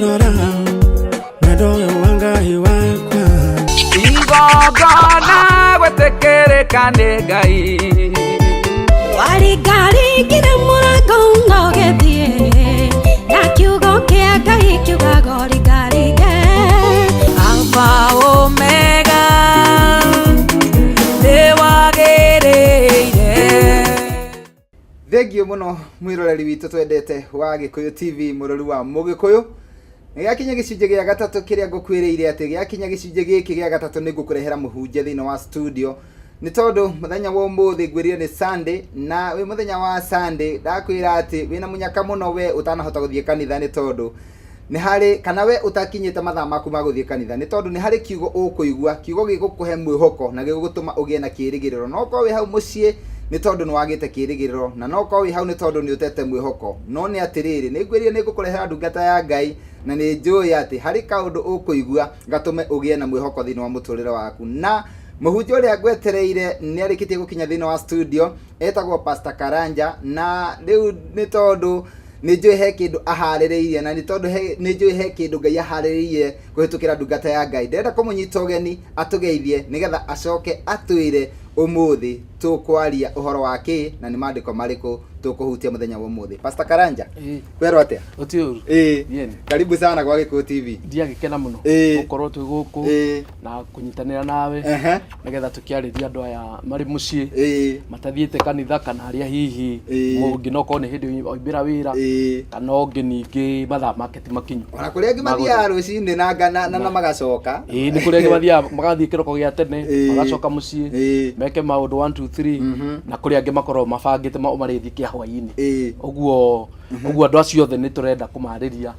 Nderora wendo ũyũ wa Ngai wakwa. Igongona gwĩtĩkĩrĩka nĩ Ngai. Waringaringire mũrango na ũgĩthiĩ, na kiugo kĩa Ngai kiugaga ũringaringe. Alpha Omega, nĩ wagĩrĩire. Thengiũ mũno mwĩroreri witũ twendete wa Gĩkũyũ TV, mũrori wa Mũgĩkũyũ. Nĩ gĩakinya gĩcunjĩ gĩa gatatũ kĩrĩa ngũkwĩrĩire atĩ gĩakinya gĩcunjĩ gĩkĩ gĩa gatatũ nĩ ngũkũrehera mũhunjia thĩinĩ wa studio, nĩ tondũ mũthenya wa ũmũthĩ ngwĩrire nĩ Sunday, na wĩ mũthenya wa Sunday ndakwĩra atĩ wĩna mũnyaka mũno we ũtanahota gũthiĩ kanitha, nĩ tondũ nĩ harĩ kana we ũtakinyĩte mathaa maku ma gũthiĩ kanitha, nĩ tondũ nĩ harĩ kiugo ũkũigua, kiugo gĩgũkũhe mwĩhoko na gĩgũtũma ũgĩe na kĩrĩgĩrĩro. No ũkorwo wĩ hau mũciĩ nĩ tondũ nĩ wagĩte kĩrĩgĩrĩro, na no ũkorwo wĩ hau nĩ tondũ nĩ ũtete mwĩhoko. No nĩ atĩrĩrĩ, nĩ ngwĩrire nĩ ngũkũrehera ndungata ya Ngai, na nĩ njũĩ atĩ harĩ kaũndũ ũkũigua gatũme ũgĩe na mwĩhoko thĩinĩ wa mũtũrĩre waku. Na mũhunjia ũrĩa ngwetereire nĩ arĩkĩtie gũkinya thĩinĩ wa studio, etagwo Pastor Karanja. Na rĩu nĩ tondũ nĩ njũĩ he kĩndũ aharĩrĩirie, na nĩ tondũ nĩ njũĩ he kĩndũ Ngai aharĩrĩirie kũhĩtũkĩra ndungata ya Ngai, ndĩrenda kũmũnyita ũgeni atũgeithie nĩgetha acoke atwĩre ũmũthĩ tũkwaria ũhoro wa kĩ na nĩ maandĩko marĩkũ tũkũhutia mũthenya wa ũmũthĩ. Pastor Karanja, kwerwo atĩa? Ũti ũru. Yeni. Karibu sana kwa Gĩkũyũ TV. Ndiagĩkena mũno gũkorwo twĩ gũkũ na kũnyitanĩra nawe nĩgetha tũkĩarĩria andũ aya marĩ mũciĩ matathiĩte kanitha, kana arĩa hihi mũngĩ no korwo nĩ hĩndĩ oimbĩra wĩra, kana ũngĩ ningĩ mathaa make ti makinyu. Ona kũrĩa angĩ mathiaga rũcinĩ na magacoka. Ĩĩ, nĩ kũrĩa angĩ mathiaga magathiĩ kĩroko gĩa tene, magacoka mũciĩ meke maũndũ 1 2 3, na kũrĩa angĩ makoragwo mabangĩte marĩthiĩ kĩa hwaĩ-inĩ. Ũguo andũ acio othe nĩ tũrenda kũmarĩria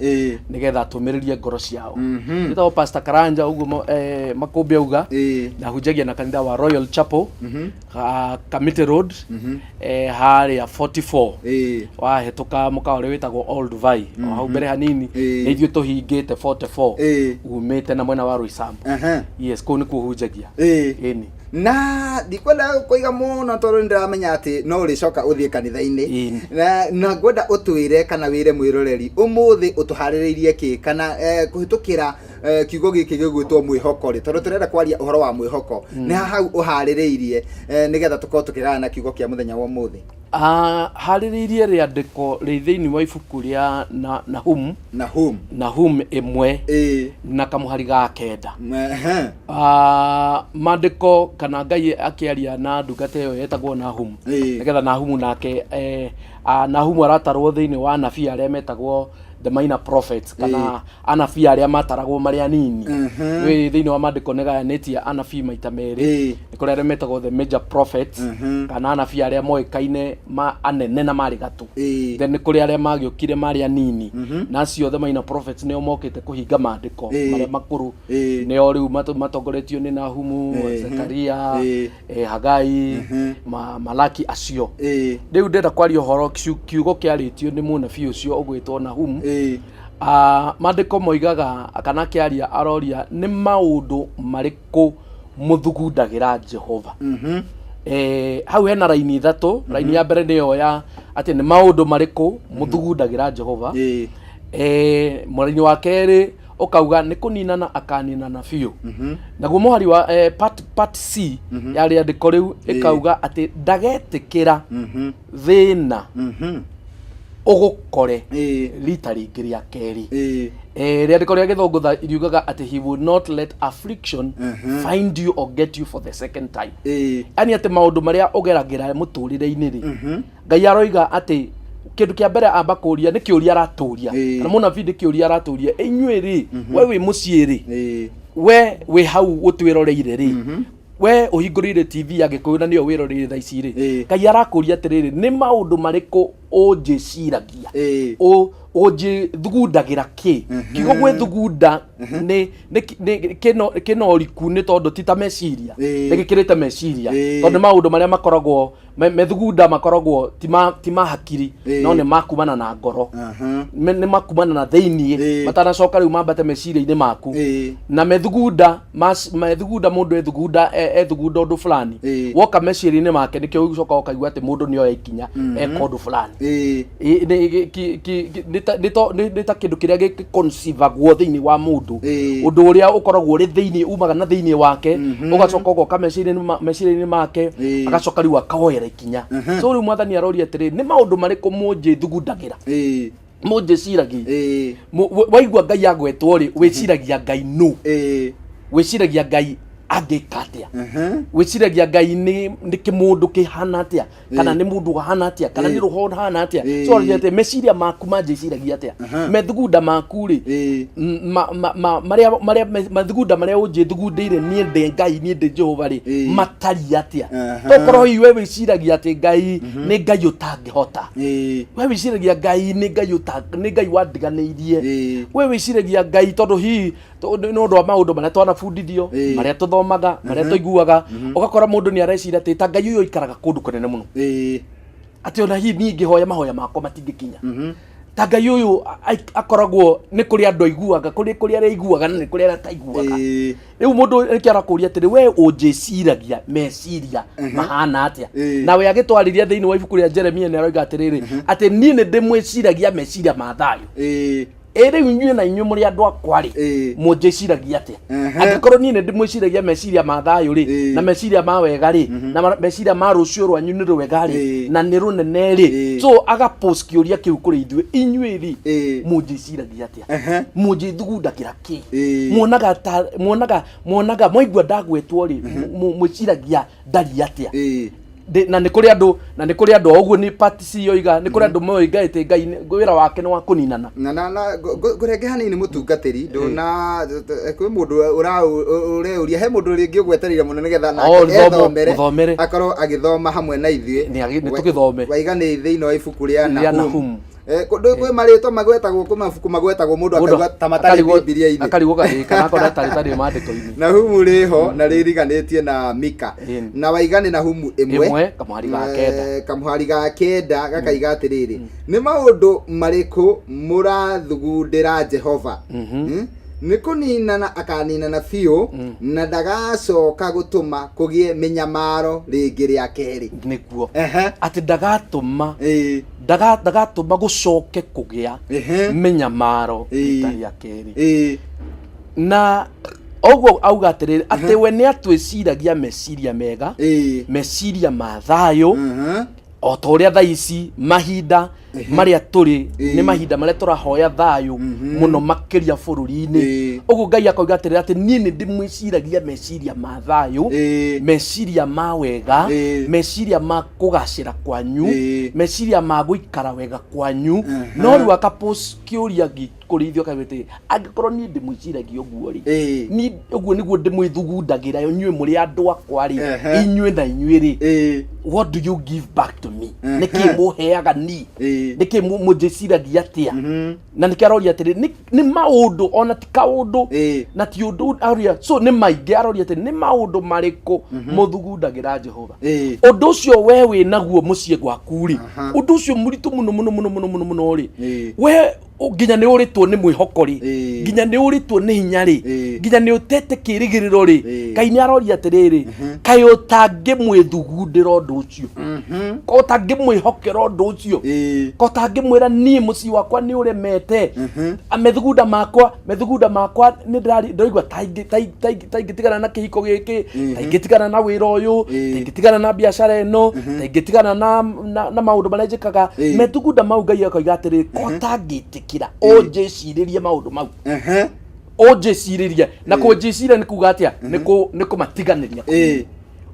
nĩgetha tũmĩrĩrie ngoro ciao. Njĩtagwo Pastor Karanja, ũguo Makũmbĩ auga. Na hunjagia na kanitha wa Royal Chapel, Kamiti Road, harĩa 44, wahĩtũka mũkawa ũrĩa wĩtagwo Old Vai, o hau mbere hanini, nĩ ithuĩ tũhingĩte 44, umĩte na mwena wa Roysambu. Yes, kũu nĩkuo hunjagia. Ĩni. Na ndikwenda kũiga mũno tondũ nĩ ndĩramenya atĩ no ũrĩcoka ũthiĩ kanitha-inĩ. Na ngwenda ũtwĩre kana wĩre mwĩroreri ũmũthĩ ũtũharĩrĩirie kĩ, kana kũhĩtũkĩra kiugo gĩkĩ gĩgwĩtwo mwĩhoko rĩ, tondũ tũrenda kwaria ũhoro wa mwĩhoko, nĩ ha hau ũharĩrĩirie nĩgetha tũkorwo tũkĩgayana kiugo kĩa mũthenya wa ũmũthĩ? Ah, harĩrĩirie rĩandĩko rĩ thĩinĩ wa ibuku rĩa Nahum. Nahum. Nahum 1 na kamũhari ga 9. Ah, maandĩko kana Ngai akĩaria na ndungata ĩyo yetagwo Nahum, nĩgetha Nahumu nake Nahumu aratarwo thĩinĩ wa anabii arĩa metagwo the minor prophets, kana anabii arĩa mataragwo marĩ anini. Wĩ thĩinĩ wa maandĩko nĩ gayanĩtie anabii maita merĩ. Nĩ kũrĩ arĩa metagwo the major prophets, kana anabii arĩa moĩkaine ma anene na marĩ gatũ. Then nĩ kũrĩ arĩa magĩũkire marĩ anini, na acio the minor prophets nĩo mokĩte kũhinga maandĩko marĩa makũrũ. Nĩo rĩu matongoretio nĩ Nahumu, Zekaria, Hagai, Malaki acio. Rĩu ndĩrenda kwaria ũhoro kiugo kĩarĩtio nĩ mũnabii ũcio ũgwĩtwo Nahum. Ah, maandĩko moigaga kana akĩaria aroria nĩ maũndũ marĩkũ mũthugundagĩra Jehova. Hau hena raini ithatũ. Raini ya mbere nĩyo ya atĩ nĩ maũndũ marĩkũ mũthugundagĩra Jehova. Mũraini wa kerĩ ũkauga nĩ kũninana akaninana biũ. Naguo mũhari wa part C ya rĩandĩko rĩu ĩkauga atĩ ndagetĩkĩra thĩna ũgũkore rita rĩngĩ rĩa kerĩ. Rĩandĩko rĩa Gĩthũngũ riugaga atĩ he would not let affliction find you or get you for the second time. Yani atĩ maũndũ marĩa ũgeragĩra mũtũrĩre-inĩ rĩ, Ngai aroiga atĩ kĩndũ kĩa mbere amba kũria nĩ kĩũria aratũria, kana mũnabii nĩ kĩũria aratũria inyuĩ rĩ, we wĩ mũciĩ rĩ, we wĩ hau ũtwĩroreire rĩ, we ũhingũrĩire TV ya Gĩkũyũ na nĩyo wĩroreire thaa ici rĩ, Ngai arakũria atĩrĩrĩ, nĩ maũndũ marĩkũ ũnjĩciragia, ũnjĩthugundagĩra kĩ? Kiugo gwĩthugunda nĩ kĩna ũriku, nĩ tondũ ti ta meciria, nĩ gĩkĩrĩte meciria, tondũ nĩ maũndũ marĩa makoragwo methugunda makoragwo ti ma hakiri, no nĩ makumana na ngoro. Nĩ makumana na thĩiniĩ, matanacoka rĩu mambate meciria-inĩ maku. Na methugunda mũndũ ethugunda ethugunda ũndũ fulani, woka meciria-inĩ make, nĩkĩo ũcoka ũkaigua atĩ mũndũ nĩoya ikinya eka ũndũ fulani. Nĩ ta kĩndũ kĩrĩa gĩkoncivagwo thĩinĩ wa mũndũ, ũndũ ũrĩa ũkoragwo ũrĩ thĩinĩ, umaga na thĩinĩ wake, ũgacoka ũgoka meciria-inĩ make, agacoka rĩu akaoera ikinya. So rĩu Mwathani aroria atĩrĩ, nĩ maũndũ marĩkũ mũnjĩthugundagĩra, mũnjĩciragia? Waigua Ngai agwetwo rĩ, wĩciragia Ngai nũ? Wĩciragia Ngai angĩka atĩa? Wĩciragia Ngai nĩ kĩmũndũ kĩhana atĩa, kana nĩ mũndũ ahana atĩa, kana nĩ roho hana atĩa? So aroria atĩ meciria maku manjĩciragia atĩa, methugunda maku rĩ, marĩa mathugunda marĩa ũnjĩthugundĩire niĩ ndĩ Ngai, niĩ ndĩ Jehova rĩ, matariĩ atĩa? Tokorwo hihi we wĩciragia atĩ Ngai nĩ Ngai ũtangĩhota. We wĩciragia Ngai nĩ Ngai nĩ Ngai wandiganĩirie. We wĩciragia Ngai, tondũ hihi nĩ ũndũ wa maũndũ marĩa twanabundithio, marĩa tũthomaga, marĩa tũiguaga, ũgakora mũndũ nĩ areciria atĩ ta Ngai ũyũ aikaraga kũndũ kũnene mũno, atĩ ona hihi niĩ ingĩhoya mahoya makwa matingĩkinya. Ta Ngai ũyũ akoragwo nĩ kũrĩ andũ aiguaga, kũrĩ arĩa aiguaga na nĩ kũrĩ arĩa ataiguaga. Rĩu mũndũ nĩkĩo arakũria atĩrĩ, we ũnjĩciragia meciria mahana atĩa? Nawe agĩtwarĩria thĩinĩ wa ibuku rĩa Jeremia nĩ aroiga atĩrĩrĩ, atĩ niĩ nĩ ndĩmwĩciragia meciria ma thayũ. Ĩ rĩu inyuĩ na inyuĩ mũrĩ andũ akwa rĩ, mũnjĩciragia atĩa? Angĩkorwo niĩ nĩ ndĩmwĩciragia meciria ma thayũ rĩ, na meciria ma wega rĩ, na meciria ma rũciũ rwanyu nĩ rwega rĩ, na nĩ rũnene rĩ, so agapost kĩũria kĩu kũrĩ ithuĩ, inyuĩ rĩ, mũnjĩciragia atĩa? Mũnjĩthugundagĩra kĩ? Muonaga ta muonaga mwaigua ndagwetwo rĩ, mwĩciragia ndari atĩa? Na nĩ kũrĩ andũ, na nĩ kũrĩ andũ o ũguo nĩ part C yoiga, nĩ kũrĩ andũ moĩ Ngai atĩ Ngai wĩra wake nĩ wa kũninana. Na ngũrenge hanini, mũtungatĩri, ndũna kwĩ mũndũ ũreuria, he mũndũ rĩngĩ ũgwetereire mũno nĩgetha nake Oh, ethomere, mũthomere. Akorwo agĩthoma hamwe na ithuĩ. Nĩ tũgĩthome. Waiga nĩ thĩinĩ wa ibuku rĩa Rĩa Nahum. Nahum. Kũndũ kwĩ marĩtwa magwetagwo, kwĩ mabuku magwetagwo mũndũ akaigua ta matarĩ Bibilia-inĩ. Akarigwo kana akona tarĩ maandĩko-inĩ. Nahumu rĩho na rĩriganĩtie na Mika. Na waiga nĩ Nahumu 1. 1, kamũhari ga 9. Kamũhari ga 9 gakaiga atĩrĩrĩ, nĩ maũndũ marĩkũ mũrathugundĩra Jehova? Nĩ kũninana akaninana biũ, na ndagacoka gũtũma kũgĩe mĩnyamaro rĩngĩ rĩa kerĩ. Nĩguo. Atĩ ndagatũma ndagatũma gũcoke kũgĩa mĩnyamaro rita rĩa kerĩ. Na ũguo auga atĩrĩrĩ, atĩ we nĩ atwĩciragia meciria mega, meciria ma thayũ, o ta ũrĩa thaa ici mahinda marĩa tũrĩ nĩ mahinda marĩa tũrahoya thayũ mũno makĩria bũrũri-inĩ. Ũguo Ngai akoiga atĩrĩrĩ, atĩ niĩ nĩ ndĩmwĩciragia meciria ma thayũ, meciria ma wega, meciria ma kũgacĩra kwanyu, meciria ma gũikara wega kwanyu. No rĩu akapose kĩũria kũrĩ ithuĩ, akauga atĩrĩ, angĩkorwo niĩ ndĩmwĩciragia ũguo rĩ, niĩ ũguo nĩguo ndĩmwĩthugundagĩra inyuĩ mũrĩ andũ akwa rĩ, inyuĩ na inyuĩ rĩ, what do you give back to me? Nĩkĩ mũheaga ni? Nĩkĩ mũnjĩciragia atĩa? Na nĩkĩo aroria atĩrĩ, nĩ maũndũ ona ti kaũndũ na ti ũndũ aroria, so nĩ maingĩ. Aroria atĩ nĩ maũndũ marĩkũ mũthugundagĩra Jehova? Ũndũ ũcio we wĩ naguo mũciĩ gwaku rĩ, ũndũ ũcio mũritũ mũno mũno mũno mũno mũno mũno rĩ, we nginya nĩ ũrĩtwo nĩ mwĩhoko rĩ, nginya nĩ ũrĩtwo nĩ hinya rĩ, nginya nĩ ũtete kĩrĩgĩrĩro rĩ, Ngai nĩ aroria atĩrĩrĩ, kaĩ ũtangĩmwĩthugundĩra ũndũ ũcio, ko ũtangĩmwĩhokera ũndũ ũcio, ko ũtangĩmwĩra niĩ mũciĩ wakwa nĩ ũremete, methugunda makwa nĩ ndĩraigua ta ingĩtigana na kĩhiko gĩkĩ, ta ingĩtigana na wĩra ũyũ, ta ingĩtigana na biacara ĩno, ta ingĩtigana na maũndũ marĩa njĩkaga, methugunda mau. Ngai akoiga atĩrĩ, ko ũtangĩtĩkĩra ũnjĩcirĩrie maũndũ mau, ũnjĩcirĩrie? Na kũnjĩciria nĩ kuga atĩa? Nĩ kũmatiganĩria,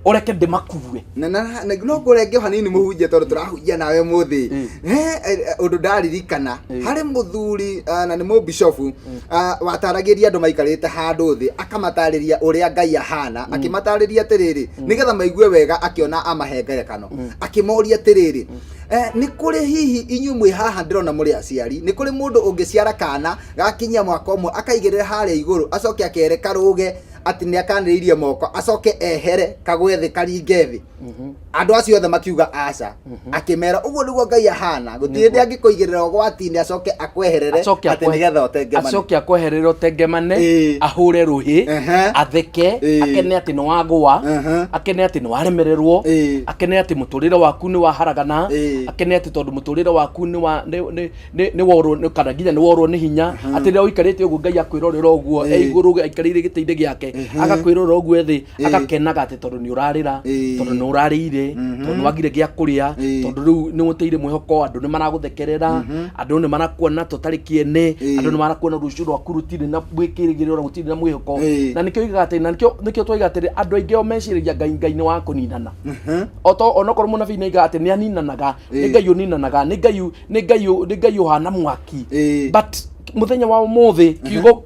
ũreke ndĩmakue. Na no ngũrenge hanini, mũhunjia, tondũ tũrahunjia nawe mũthĩ. He ũndũ ndaririkana harĩ mũthuri, na nĩ mũbishofu, wataragĩria andũ maikarĩte handũ thĩ, akamatarĩria ũrĩa Ngai ahana, akĩmatarĩria atĩrĩrĩ, nĩgetha maigue wega, akĩona amahe ngerekano, akĩmoria atĩrĩrĩ, nĩ kũrĩ hihi inyuĩ mwĩ haha ndĩrona mũrĩ aciari, nĩ kũrĩ mũndũ ũngĩciara kana gakinyia mwaka 1 akaigĩrĩra harĩa igũrũ, acoke akere karũge atĩ nĩ akanĩrĩirie moko, acoke ehere kagwe thĩ karinge thĩ? Andũ acio othe makiuga aca. Akĩmera ũguo nĩguo Ngai ahana, gũtirĩ hĩndĩ angĩkũigĩrĩra ũgwati-inĩ acoke akweherere Acoke atĩ nĩgetha ũtengemane. Acoke akweherere ũtengemane. Ahũre rũhĩ, atheke, akene atĩ nĩ wagũa, akene atĩ nĩ waremererwo, akene atĩ mũtũrĩre waku nĩ waharagana, akene atĩ tondũ mũtũrĩre waku nĩ wa nĩ worwo kana nginya nĩ worwo nĩ hinya, atĩ rĩrĩa ũikarĩte ũguo Ngai akwĩrorera ũguo e igũrũ aikarĩire gĩtĩ-inĩ gĩake, agakwĩrorera ũguo thĩ, agakenaga atĩ tondũ nĩ ũrarĩra, tondũ nĩ ũrarĩire, tondũ nĩ wagire gĩa kũrĩa, tondũ rĩu nĩ ũteire mwĩhoko, andũ nĩ maragũthekerera, andũ nĩ marakuona ta ũtarĩ kĩene, andũ nĩ marakuona rũciũ rwaku rũtirĩ na mwĩkĩrĩgĩrĩro na gũtirĩ na mwĩhoko. Na nĩkĩo oigaga atĩ na nĩkĩo twoiga atĩrĩ, andũ aingĩ o meciragia Ngai, Ngai nĩ wa kũninana. O to onokorwo mũnabii nĩ oigaga atĩ nĩ aninanaga, nĩ Ngai ũninanaga, nĩ Ngai ũhana mwaki. But mũthenya wa ũmũthĩ kiugo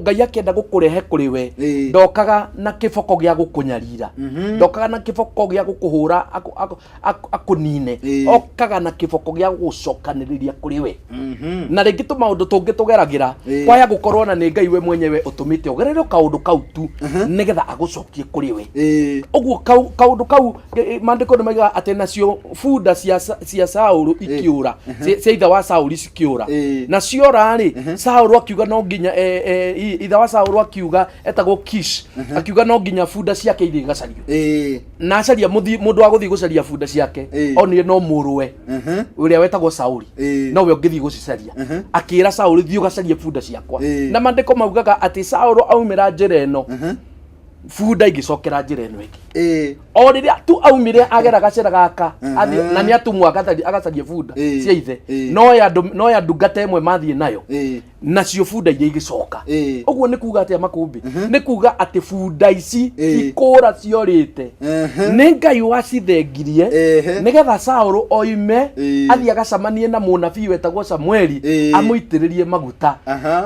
Ngai akĩenda gũkũrehe kũrĩ we, ndokaga na kĩboko gĩa gũkũnyarira, ndokaga na kĩboko gĩa gũkũhũra akũnine, okaga na kĩboko gĩa gũgũcokanĩrĩria kũrĩ we. Na rĩngĩ tũmaũndũ tũngĩ tũgeragĩra, kwaya gũkorwo na nĩ Ngai we mwenyewe ũtũmĩte ũgerere kaũndũ kau tu nĩgetha agũcokie kũrĩ we. Ũguo kaũndũ kau maandĩko nĩ maigaga atĩ nacio bunda cia Saũlũ ikĩũra, cia ithe wa Saũlũ cikĩũra. Na ciora rĩ, Saũlũ akiuga no nginya ithe wa Saũlũ akiuga, etagwo Kish, akiuga no nginya bunda ciake ithiĩ igacario. Na acaria mũndũ wa gũthiĩ gũcaria bunda ciake, onire no mũrũwe ũrĩa wetagwo Sauli nowe ũngĩthiĩ gũcicaria. Akĩra Sauli, "Thiĩ ũgacarie bunda ciakwa." Na maandĩko maugaga atĩ Saũlũ aumĩra njĩra ĩno, bunda igĩcokera njĩra ĩno ĩngĩ. O rĩrĩa tu aumire agera gacĩra gaka na nĩ atumwo agacarie bunda cia ithe, no ya ndungata ĩmwe mathiĩ nayo, nacio bunda iria igĩcoka. Ũguo nĩ kuga atĩa, Makũmbĩ? Nĩ kuga atĩ bunda ici ikũra ciorĩte, nĩ Ngai wacithengirie nĩgetha Saũlũ oime, athiĩ agacemanie na mũnabii wetagwo Samueli, amũitĩrĩrie maguta,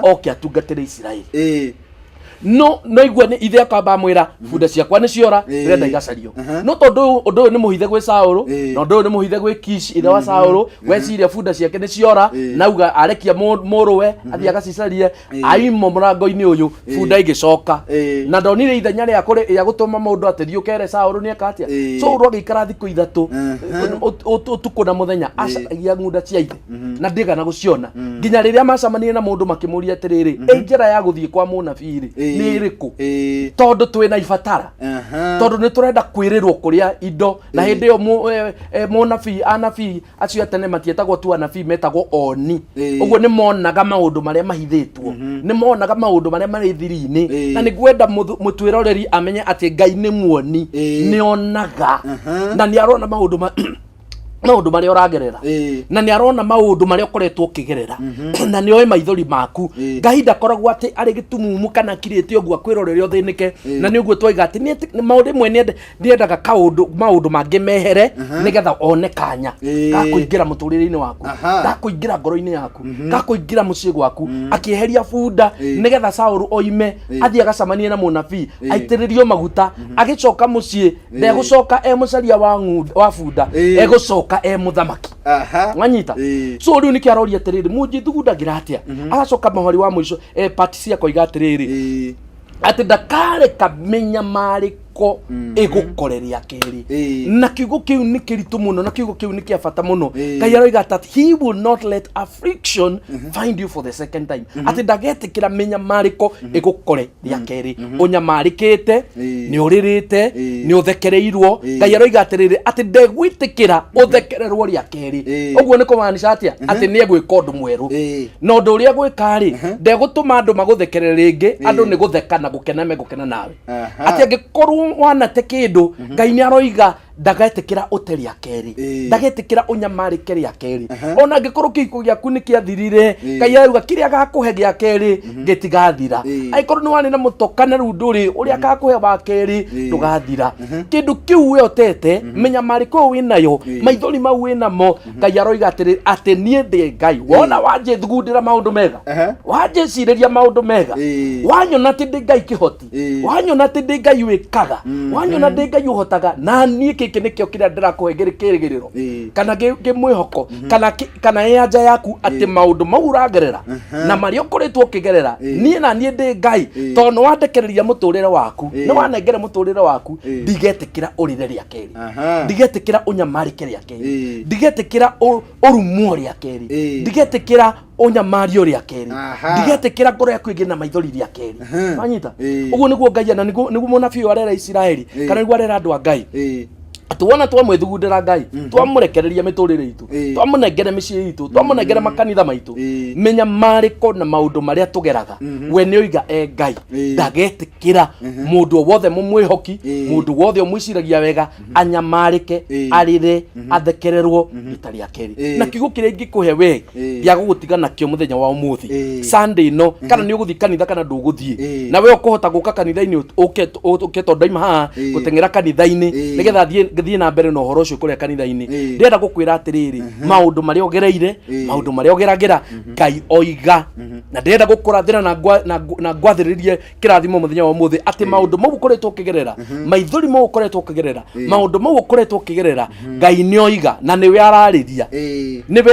oke atungatĩre Isiraeli. No no igua nĩ ithe akamba amwĩra, "Bunda ciakwa nĩ ciora, ndĩrenda igacario." No tondũ ũndũ ũyũ nĩ mũhithe gwĩ Saũlũ, na ũndũ ũyũ nĩ mũhithe gwĩ Kish, ithe wa Saũlũ, weciria bunda ciake nĩ ciora, nauga arekia mũrũwe athiĩ agacicarie. Aimo mũrango-inĩ ũyũ, bunda igĩcoka. Na ndonire ithenya rĩa rĩa gũtũma mũndũ atĩ thiĩ ũkere Saũlũ nĩ eka atĩa. Saũlũ agĩikara thikũ 3, ũtukũ na mũthenya, acaragia ng'unda cia ithe na ndĩgana gũciona, nginya rĩrĩa macemanirie na mũndũ makĩmũria atĩrĩrĩ, "Ĩ njĩra ya gũthiĩ kwa mũnabii rĩ, nĩ ĩrĩkũ?" Tondũ twĩna ibatara, tondũ nĩ tũrenda kwĩrĩrwo kũrĩa indo na hĩndĩ ĩyo mũnabii, anabii acio a tene matietagwo tu anabii, metagwo oni. Ũguo nĩ monaga maũndũ marĩa mahithĩtwo, nĩ monaga maũndũ marĩa marĩ thiri-inĩ. Na nĩ ngwenda mũtwĩroreri amenye atĩ Ngai nĩ muoni, nĩ onaga na nĩ arona maũndũ marĩa ũragerera, na nĩ arona maũndũ marĩa ũkoretwo ũkĩgerera, na nĩ oĩ maithori maku. Ngai ndakoragwo atĩ arĩ gĩtumumu kana akirĩte ũguo akwĩrorere ũthĩnĩke. Na nĩ ũguo twaiga atĩ maũndũ rĩmwe nĩ endaga kaũndũ maũndũ mangĩ mehere nĩgetha one kanya ga kũingĩra mũtũrĩre-inĩ waku, ga kũingĩra ngoro-inĩ yaku, ga kũingĩra mũciĩ gwaku. Akĩeheria bunda nĩgetha Saũlũ oime, athiĩ agacemanie na mũnabii, aitĩrĩrio maguta. Agĩcoka mũciĩ, ndegũcoka e mũcaria wa bunda, egũcoka e mũthamaki. Wanyita? So rĩu nĩkĩo aroria atĩrĩrĩ, "Mũnjĩthugundagĩra atĩa?" Agacoka mũhari wa mũico, part C, akoiga atĩrĩrĩ, atĩ ndakareka mĩnyamarĩko ĩgũkore rĩa kerĩ. Na kiugo kĩu nĩ kĩritũ mũno, na kiugo kĩu nĩ kĩa bata mũno. Ngai aroiga that he will not let affliction find you for the second time, atĩ ndagetĩkĩra mĩnyamarĩko ĩgũkore rĩa kerĩ. Ũnyamarĩkĩte, nĩ ũrĩrĩte, nĩ ũthekereirwo, Ngai aroiga atĩrĩrĩ, atĩ ndegwĩtĩkĩra ũthekererwo rĩa kerĩ. Ũguo nĩ kũmaanisha atĩa? Atĩ nĩ egwĩka ũndũ mwerũ. Na ũndũ ũrĩa gwĩka rĩ, ndegũtũma andũ magũthekerere rĩngĩ, andũ nĩ gũtheka na gũkena megũkena nawe. Atĩ angĩkorwo wanate kĩndũ, Ngai nĩ aroiga ndagetĩkĩra ũte rĩa kerĩ, ndagetĩkĩra ũnyamarĩke rĩa kerĩ. Ona angĩkorwo kĩhiko gĩaku nĩ kĩathirire, Ngai arauga kĩrĩa agakũhe gĩa kerĩ gĩtigathira. Angĩkorwo nĩ warĩ na mũtoka na rĩu ndũrĩ, ũrĩa agakũhe wa kerĩ ndũgathira. Kĩndũ kĩu we ũtete, mĩnyamarĩko ĩyo wĩnayo, maithori mau wĩnamo, Ngai aroiga atĩrĩ, atĩ niĩ ndĩ Ngai wona wanjĩthugundĩra maũndũ mega, wanjĩcirĩria maũndũ mega, wanyona atĩ ndĩ Ngai kĩhoti, wanyona atĩ ndĩ Ngai wĩkaga, wanyona ndĩ Ngai ũhotaga, na niĩ Gĩkĩ nĩkĩo kĩrĩa ndĩrakũhe kĩrĩ kĩrĩgĩrĩro kana gĩ mwĩhoko kana ĩ anja yaku atĩ maũndũ mau ũragerera na marĩa ũkoretwo ũkĩgerera, niĩ na niĩ ndĩ Ngai, tondũ nĩ wandekereria mũtũrĩre waku, nĩ wanengere mũtũrĩre waku, ndigetĩkĩra ũrĩre rĩa kerĩ, ndigetĩkĩra ũnyamarĩke rĩa kerĩ, ndigetĩkĩra ũrumwo rĩa kerĩ, ndigetĩkĩra ũnyamario rĩa kerĩ, ndigetĩkĩra ngoro yaku ĩgĩe na maithori rĩa kerĩ. Wanyita? Ũguo nĩguo Ngai na nĩguo mũnabii ũyũ arera Isiraeli, kana nĩguo arera andũ a Ngai, atĩ wona twamwĩthugundĩra Ngai, twamũrekereria mĩtũrĩre itũ, twamũnengere mĩciĩ itũ, twamũnengere makanitha maitũ, menya marĩko na maũndũ marĩa tũgeraga, we nĩ oiga e Ngai ndagetĩkĩra mũndũ o wothe mũmwĩhoki, mũndũ wothe ũmwĩciragia wega anyamarĩke, arĩre, athekererwo rita rĩa kerĩ. Na kiugo kĩrĩa ingĩkũhe we gĩa gũgũtiga nakĩo mũthenya wa ũmũthĩ, Sunday ĩno, kana nĩ ũgũthiĩ kanitha kana ndũgũthiĩ, na we ũkũhota gũka kanitha-inĩ, ũke ũke, tondũ ndaima haha gũteng'era kanitha-inĩ nĩgetha thiĩ na mbere na ũhoro ũcio kũrĩa kanitha-inĩ. Ndĩrenda gũkwĩra atĩrĩrĩ, maũndũ marĩa ũgereire, maũndũ marĩa ũgeragĩra, Ngai oiga, na ndĩrenda gũkũrathĩra na ngwathĩrĩrie kĩrathimo mũthenya wa ũmũthĩ atĩ maũndũ mau ũkoretwo ũkĩgerera, maithori mau ũkoretwo ũkĩgerera, maũndũ mau ũkoretwo ũkĩgerera, Ngai nĩ oiga na nĩwe ararĩria.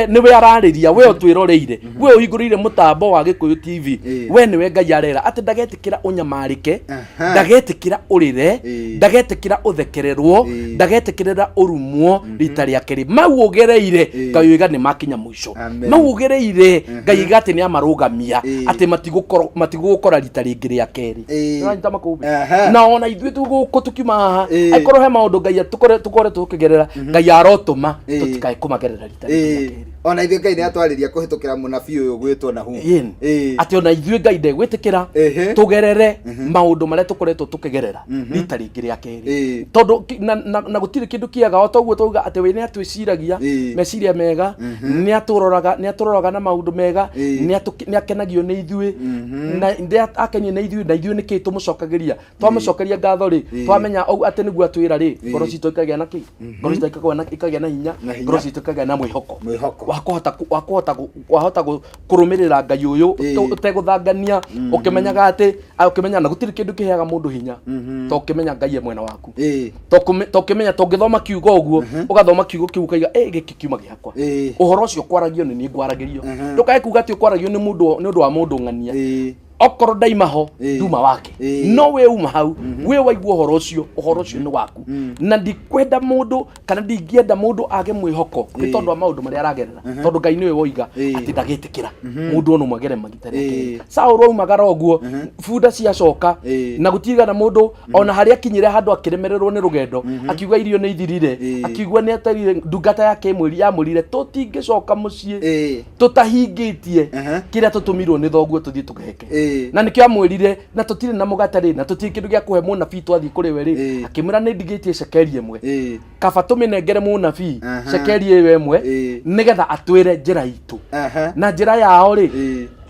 Nĩwe ararĩria we ũtwĩroreire, we ũhingũrĩire mũtambo wa Gĩkũyũ TV. We nĩwe Ngai arera atĩ ndagetĩkĩra ũnyamarĩke, ndagetĩkĩra ũrĩre, ndagetĩkĩra ũthekererwo, ndagetĩkĩra ũrumwo rita rĩa kerĩ. Mau ũgereire, Ngai oiga nĩ makinya mũico. Amen. Mau ũgereire, Ngai oiga atĩ nĩ amarũgamia, atĩ matigũgũkora rita rĩngĩ rĩa kerĩ. Nĩũranyita makũmbĩ? Na ona ithuĩ tũgũkũ tũkiuma haha, angĩkorwo he maũndũ Ngai tũkoretwo tũkĩgerera, Ngai arotũma tũtikae kũmagerera rita rĩngĩ rĩa kerĩ. Ona ithuĩ Ngai nĩ atwarĩria kũhĩtũkĩra mũnabii ũyũ gwĩtwo Nahumu. Ĩni. Atĩ ona ithuĩ Ngai ndegwĩtĩkĩra tũgerere maũndũ marĩa tũkoretwo tũkĩgerera rita rĩngĩ rĩa kerĩ, tondũ na gũtirĩ kĩndũ kĩega o toguo twauga atĩ we nĩ atwĩciragia meciria mega, nĩ atũroraga na maũndũ mega, nĩ akenagio nĩ ithuĩ, na nĩ akenio nĩ ithuĩ, na ithuĩ nĩkĩ tũmũcokagĩria? Twamũcokeria ngatho rĩ, twamenya ũguo atĩ nĩguo atwĩra rĩ, ngoro citũ ikagĩa na kĩ? Ngoro citũ ikagĩa na hinya. Na hinya. Ngoro citũ ikagĩa na mwĩhoko Mwĩhoko. wa kũhota wahota kũrũmĩrĩra Ngai ũyũ ũtegũthangania, ũkĩmenyaga atĩ ũkĩmenya na gũtirĩ kĩndũ kĩheaga mũndũ hinya to ũkĩmenya Ngai e mwena waku, to ũkĩmenya tũngĩthoma kiugo ũguo, ũgathoma kiugo kĩu ũkaiga, "Ĩ, gĩkĩ kiuma gĩakwa." Ũhoro ũcio kwaragio nĩ niĩ ngwaragĩrio. Ndũkae kuga atĩ ũkwaragio nĩ mũndũ nĩ ũndũ wa mũndũ ng'ania. Okorwo ndaima ho, nduma wake, no we uma hau, we waigua ũhoro ũcio, ũhoro ũcio nĩ waku. Na ndikwenda mũndũ kana ndingĩenda mũndũ age mwĩhoko nĩ tondũ wa maũndũ marĩa aragerera, tondũ Ngai nĩwe woiga atĩ ndagĩtĩkĩra mũndũ ona ũmwe agere magita rĩa kerĩ. Saũlũ aumagara ũguo, bunda ciacoka, na gũtigana mũndũ ona harĩa akinyire handũ akĩremererwo nĩ rũgendo, akiuga irio nĩ ithirire, akiuga nĩ atarire ndungata yake ĩmwĩri yamwĩrire tũtingĩcoka mũciĩ tũtahingĩtie kĩrĩa tũtũmirwo nĩ thoguo tũthiĩ tũgeke. Na nĩkĩo amwĩrire na tũtirĩ na mũgate rĩ, na tũtirĩ kĩndũ gĩa kũhe mũnabii twathiĩ kũrĩ we rĩ. Akĩmwĩra nĩ ndigĩtie cekeri ĩmwe, kaba tũmĩnengere mũnabii cekeri ĩyo ĩmwe nĩgetha atwĩre njĩra itũ. Na njĩra yao rĩ,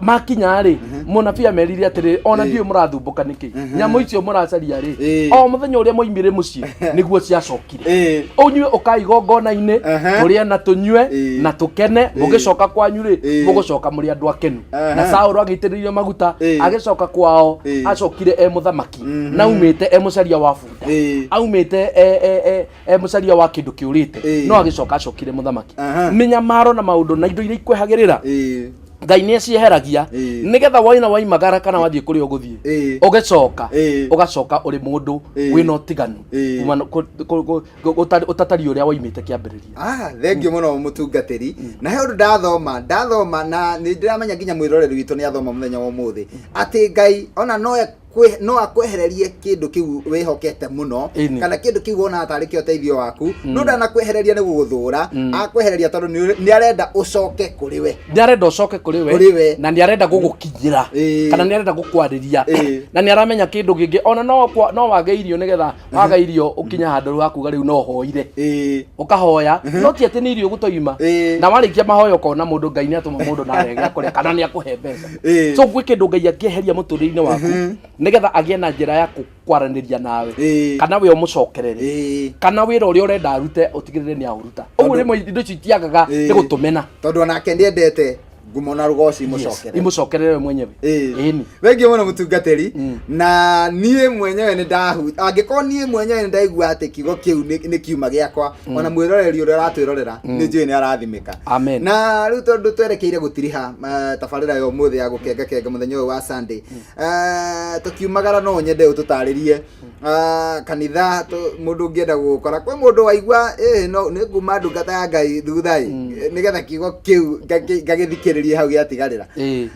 makinya rĩ, mũnabii amerire atĩrĩ, ona ndiũĩ mũrathumbũka nĩkĩ, nyamũ icio mũracaria rĩ, o mũthenya ũrĩa mwaimire mũciĩ nĩguo ciacokire. Ũnyue ũkai igongona-inĩ, tũrĩe na tũnyue na tũkene. Mũgĩcoka kwanyu rĩ, mũgũcoka mũrĩ andũ akenu. Na Saũlũ agĩitĩrĩrio maguta, agĩcoka kwao, acokire e mũthamaki, na aumĩte e mũcaria wa bunda, aumĩte e mũcaria wa kĩndũ kĩũrĩte, no agĩcoka acokire mũthamaki. Mĩnyamaro na maũndũ na indo iria ikwehagĩrĩra, Ngai nĩ acieheragia nĩgetha waina waimagara kana wathiĩ kũrĩa ũgũthiĩ, ũgĩcoka ũgacoka ũrĩ mũndũ wĩna ũtiganu kuma ũtatariĩ ũrĩa waimĩte kĩambĩrĩria. Ah, thengiũ mũno mũtungatĩri. Na he ũndũ ndathoma na nĩ ndĩramenya nginya mwĩroreri witũ nĩ athoma mũthenya wa ũmũthĩ atĩ Ngai ona no akwehererie kĩndũ kĩu wĩhokete mũno, kana kĩndũ kĩu wonaga tarĩ kĩo ũteithio waku, no ndanakwehereria nĩ gũgũthũra, akwehereria tondũ nĩ arenda ũcoke kũrĩ we. Nĩ arenda ũcoke kũrĩ we. Kũrĩ we. Na nĩ arenda gũgũkinyĩra, kana nĩ arenda gũkwarĩria, na nĩ aramenya kĩndũ kĩngĩ ona no wage irio, nĩgetha waga irio ũkinye handũ rĩu hakuga rĩu no hoire, ũkahoya, no ti atĩ nĩ irio gũtoima. Na warĩkia mahoya ũkona mũndũ, Ngai nĩ atũma mũndũ na arege kũrĩa kana nĩ akũhe mbeca. So gwĩ kĩndũ Ngai angĩeheria mũtũrĩre-inĩ waku nĩgetha agĩe na njĩra ya kwaranĩria nawe, kana we ũmũcokerere, kana wĩra ũrĩa ũrenda arute ũtigĩrĩre nĩ aũruta. Ũguo rĩmwe indo icio itiagaga nĩ gũtũmena. Tondũ onake nĩ endete Ngumo na rũgoci imũcokerere. Imũcokerere we mwenyewe. Ĩni. Thengiũ mũno, mũtungatĩri. Na niĩ mwenyewe nĩ ndahu angĩkorwo niĩ mwenyewe nĩ ndaigua atĩ kiugo kĩu nĩ kiuma gĩakwa, ona mwĩroreri ũrĩa ũratwĩrorera nĩ njũĩ nĩ arathimĩka. Amen. Na rĩu tondũ twerekeire gũtiriha tabarĩra ya ũmũthĩ ya gũkenga kenga mũthenya ũyũ wa Sunday, tũkiumagara, no nyende ũtũtarĩrie kanitha mũndũ ũngĩenda gũgũkora, kwĩ mũndũ waigua ĩ no nĩ nguma ndungata ya Ngai thutha ĩ, nĩgetha kiugo kĩu ngagĩthikĩrĩrie hau gĩatigarĩra.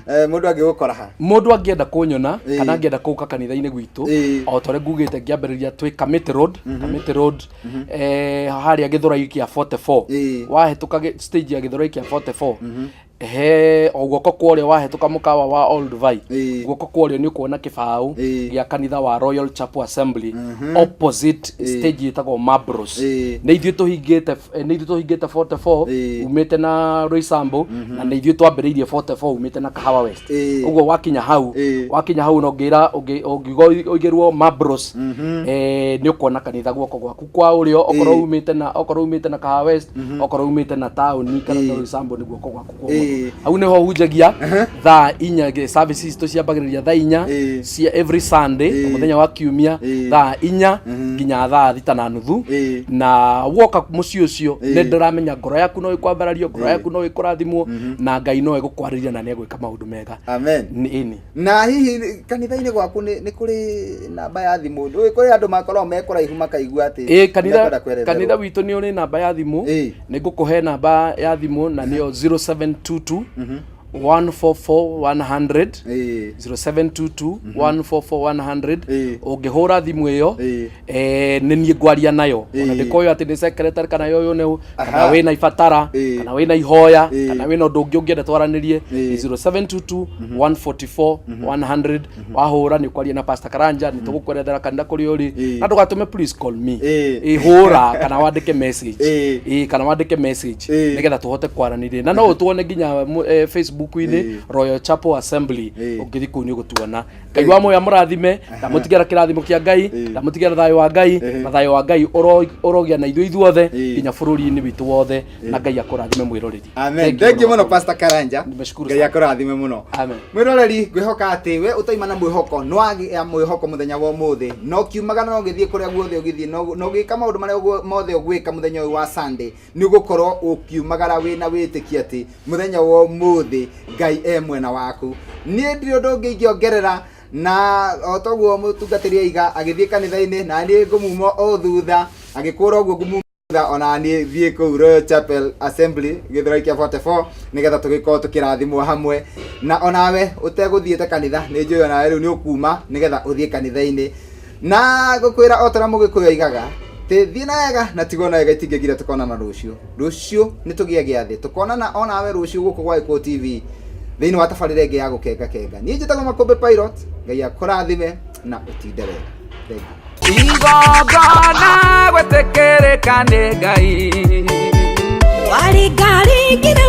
Mũndũ angĩgũkora ha? Mũndũ angĩenda kũnyona kana angĩenda kũka kanitha-inĩ gwitũ, o ta ũrĩa ngugĩte ngĩambĩrĩria, twĩ Kamĩtĩ Road, Kamĩtĩ Road, harĩa Gĩthũrai kĩa 44. Wahĩtũka stage ya Gĩthũrai kĩa 44, he o guoko kwa ũrĩo, wahĩtũka mũkawa wa Old Vai, guoko kwa ũrĩo nĩ ũkuona kĩbaũ gĩa kanitha wa Royal Chapel Assembly, opposite stage ĩtagwo Mabros. Nĩ ithuĩ tũhingĩte 44 umĩte na Roysambu, na nĩ ithuĩ twambĩrĩirie 44 umĩte na Kahawa West. Ũguo wakinya hau, wakinya hau no ngĩra ũngiuga ũigĩrwo Mabros, nĩ ũkuona kanitha guoko gwaku kwa ũrĩo, okorwo umĩte na Kahawa West, okorwo umĩte na taũni kana na Roysambu, nĩ guoko gwaku kwa ũmotho. Hau nĩho hunjagia thaa 4. Services citũ ciambagĩrĩria thaa 4 cia every Sunday, mũthenya wa kiumia, thaa 4 nginya thaa 6:30. Na woka mũciĩ ũcio, nĩ ndĩramenya ngoro yaku no ĩkwambarario, ngoro yaku no ĩkũrathimwo, na Ngai no ĩgũkwarĩria na nĩ egwĩka maũndũ mega. Amen. Ĩni. Na hihi kanitha-inĩ gwaku nĩ kũrĩ namba ya thimũ? Ndũĩ kũrĩ andũ makoragwo me kũraihu makaigua atĩ Ĩ, kanitha mekwenda kweretherwo. Kanitha witũ nĩ ũrĩ namba ya thimũ. Nĩ ngũkũhe namba ya thimũ, na nĩyo 0722 144 100. 0722 144 100. Ũngĩhũra thimũ ĩyo, nĩ niĩ ngwaria nayo, ona ndĩkoyo atĩ nĩ secretary kana yoyo nĩ kana wĩna ibatara kana wĩna ihoya kana wĩna ũndũ ũngĩ ũngĩenda twaranĩrie. 0722 144 100, wahũra nĩ ũkwaria na Pastor Karanja, nĩ tũgũkwerethera kanitha kũrĩa ũrĩ. Na ndũgatũme "please call me". Hũra kana wandĩke message. Kana wandĩke message nĩgetha tũhote kwaranĩria, na no ũtuone nginya Facebook-inĩ, Royal Chapel Assembly. Ũngĩthiĩ kũu nĩ ũgũtuona. Ngai wa muoyo amũrathime, ndamũtigĩra kĩrathimo kĩa Ngai, ndamũtigĩra thayũ wa Ngai, na thayũ wa Ngai ũrogĩa na ithuĩ ithuothe nginya bũrũri-inĩ witũ wothe, na Ngai akũrathime, mwĩroreri. Amen. Thank you Thank you mũno. Mũno, Pastor Karanja. Nimeshukuru Ngai sana. akũrathime mũno. Amen. Mwĩroreri, ngwĩhoka atĩ we ũtaima na mwĩhoko no wagĩa mwĩhoko mũthenya wa ũmũthĩ, no kiumagana no ũgĩthiĩ kũrĩa guothe ũgĩthiĩ, no ũgĩka maũndũ marĩa mothe ũgwĩka mũthenya ũyũ wa Sunday, nĩ ũgũkorwo ũkiumagara wĩna wĩtĩkio atĩ mũthenya wa ũmũthĩ Ngai e mwena waku. Niĩ ndirĩ ũndũ ũngĩ ingĩongerera, na o toguo mũtungatĩri aiga agĩthiĩ kanitha-inĩ, na niĩ ngũmuma o thutha agĩkũra ũguo ngũmuma thutha, ona niĩ thiĩ kũu Royal Chapel Assembly, Gĩthũrai kĩa 44, nĩgetha tũgĩkorwo tũkĩrathimwo hamwe. Na onawe ũtegũthiĩte kanitha, nĩ njũĩ onawe rĩu nĩ ũkuma nĩgetha ũthiĩ kanitha-inĩ, na ngũkwĩra o ta ũrĩa mũgĩkũyũ aigaga tĩ thiĩ na wega na tigwo na wega, itingĩgira. Tũkonana rũciũ. Rũciũ nĩ tũgĩe gĩathĩ, tũkonana onawe rũciũ gũkũ gwa Gĩkũyũ TV thĩinĩ wa tabarĩra ĩngĩ ya gũkenga kenga. Niĩ njĩtagwo Makũmbĩ Pilot. Ngai akũrathime na ũtinde wega. Thank you. Igongona gwĩtĩkĩrĩka nĩ Ngai. Waringaringire.